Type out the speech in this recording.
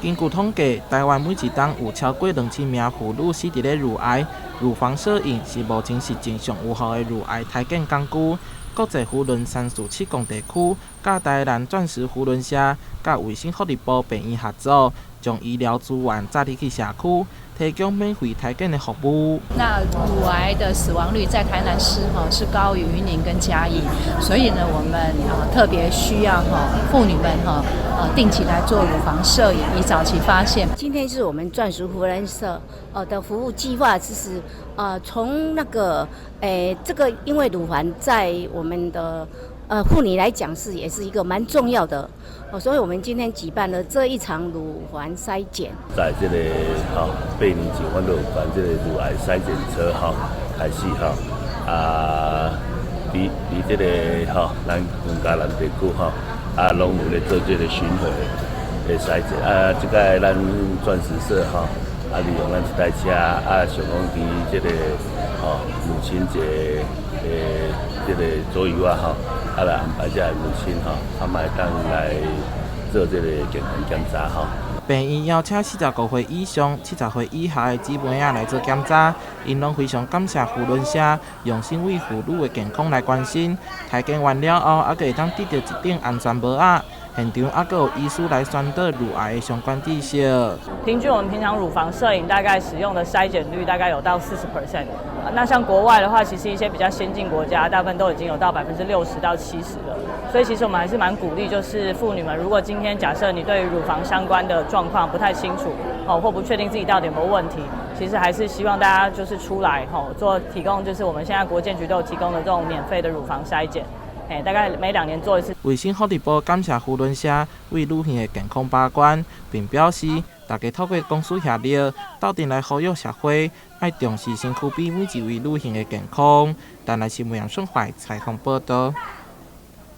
根據統計，台灣每一冬有超過2000名婦女死佇咧乳癌。乳房攝影是目前實證上有效的乳癌篩檢工具。國際扶輪三四七公地區，佮台南鑽石扶輪社，佮衛生福利部病院合作，將醫療資源載入去社區，提供免費篩檢的服務。那乳癌的死亡率在台南市哈是高於雲林跟嘉義，所以呢，我們啊特別需要哈婦女們哈定期來做乳房攝影，以早期發現。今天是我們鑽石扶輪社的服務計劃，就是從那個這個因為乳房在我們的婦女來講是也是一個蠻重要的，哦，所以我們今天舉辦了這一場乳房篩檢。在這個吼8年前，阮就有辦這個乳癌篩檢車吼開始吼，啊，佇這個吼咱雲嘉南地區吼，啊，攏有咧做這個巡迴的篩檢，啊，這擺咱鑽石社吼，啊，利用咱這台車，啊，想講佇這個吼母親節的這個左右啊吼，啊來安排這个母親吼，啊嘛會當來做這個健康檢查吼。病院邀請45歲以上、70歲以下的姊妹仔來做檢查，𪜶攏非常感謝扶輪社用心為婦女的健康來關心。篩檢完了後，猶閣會當得著一頂安全帽仔。現場猶閣有醫師來宣導乳癌的相關知識。平均我們平常乳房攝影大概使用的篩檢率大概有到40%。那像國外的話，其實一些比較先進國家，大部分都已經有到60%到70%了。所以其實我們還是蠻鼓勵，就是婦女們，如果今天假設你對於乳房相關的狀況不太清楚，哦，或不確定自己到底有沒有問題，其實還是希望大家就是出來，吼，做提供，就是我們現在國健局都有提供的這種免費的乳房篩檢。大概每2年做一次。衛生福利部感謝扶輪社為女性的健康把關，並表示大家透過公私協力，鬥陣來呼籲社會愛重視身軀邊每一位女性的健康。台南新聞楊順懷採訪報導。